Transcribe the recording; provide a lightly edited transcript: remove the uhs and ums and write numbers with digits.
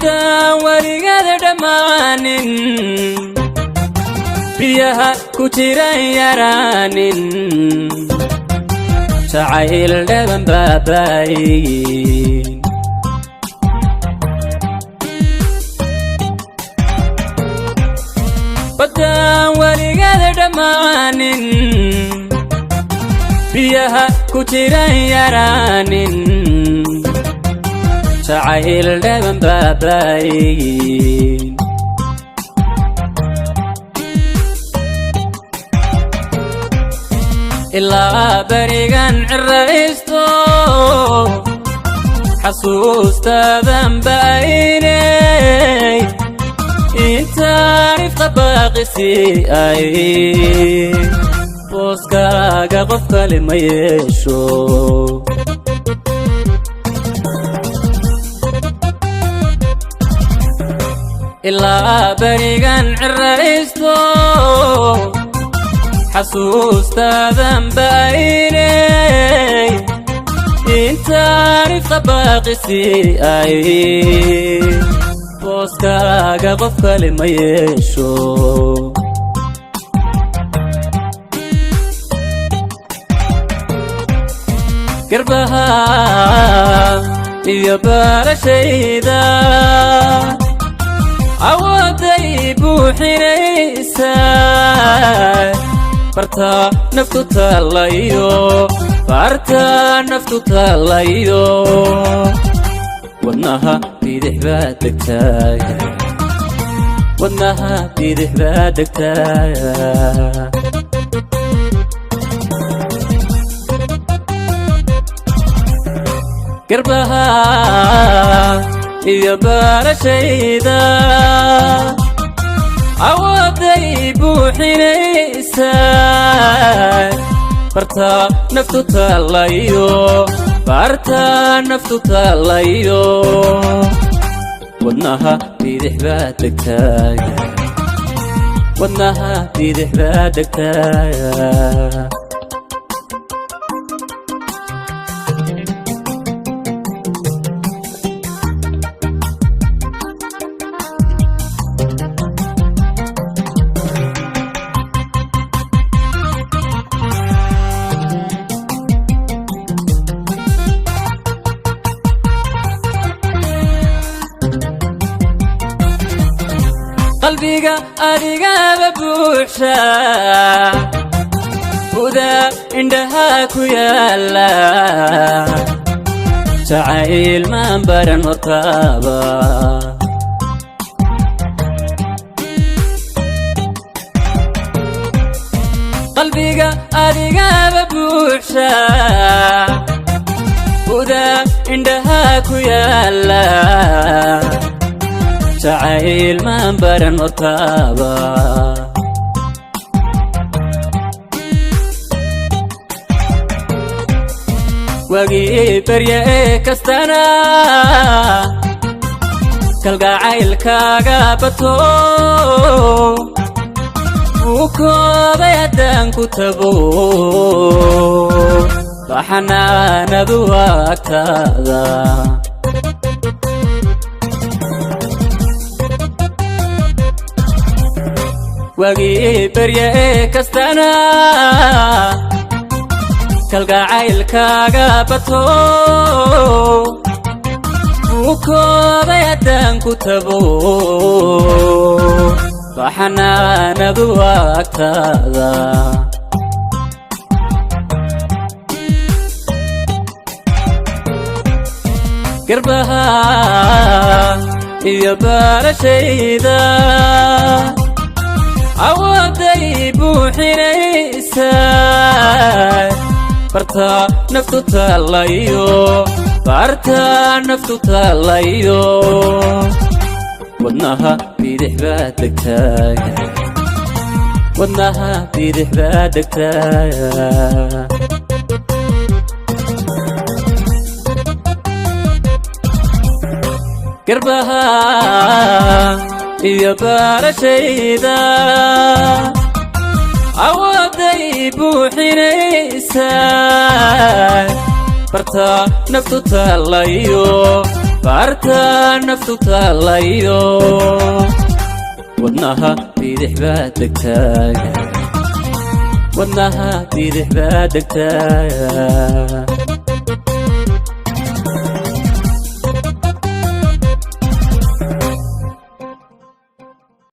Baddaan weligada dhammaanin, biyaha ku jiran yaraanin, jacayl dhaban baabaayin. Baddaan weligada dhammaanin, biyaha ku jiran yaraanin, jacayl dhaban baabaayin. Ilaa berigan ciraysto, xasuustaadan ba'aynay, intaan ifqa baaqisi ay, booskaaga qof kale ma yeesho. Ilaa berigan ciraysto, xasuustaadan ba'aynay, intaan ifqa baaqisi ay, booskaaga qof kale ma yeesho. Garbaha iyo baarashayda awooday buuxinaysaa, barta naftu taalayo, barta naftu taalayo, wadnaha bidix baa degtaaya, wadnaha bidix baa degtaaya. Garbaha iyo baarashayda awooday buuxinaysaa, barta naftu taalayo, barta naftu taalayo, wadnaha bidix baa degtaaya, wadnaha bidix baa degtaaya. Qalbiga adigaba buuxa, buda indhaha ku yaala, jacayl maan baran hortaaba. Qalbiga adigaba buuxa, buda indhaha ku yaala, jacayl maan baran hortaaba. Wagii barya ee kastana kalgacaylkaaga bato, wuu koobay haddaan ku tabo, baxanaanadu agtaada. Wagii barya ee kastana kalgacaylkaaga bato, wuu koobay haddaan ku tabo, baxanaanadu agtaada. Garbaha iyo baarashayda awooday buuxinaysaa, barta naftu taalayo, barta naftu taalayo, wadnaha bidix baa degtaaya, wadnaha bidix baa degtaaya. Garbaha iyo baarashayda awooday buuxinaysaa, barta naftu taalayo, Baarta naftu taalayo, wadnaha bidix baa degtaay, wadnaha bidix baa degtaay.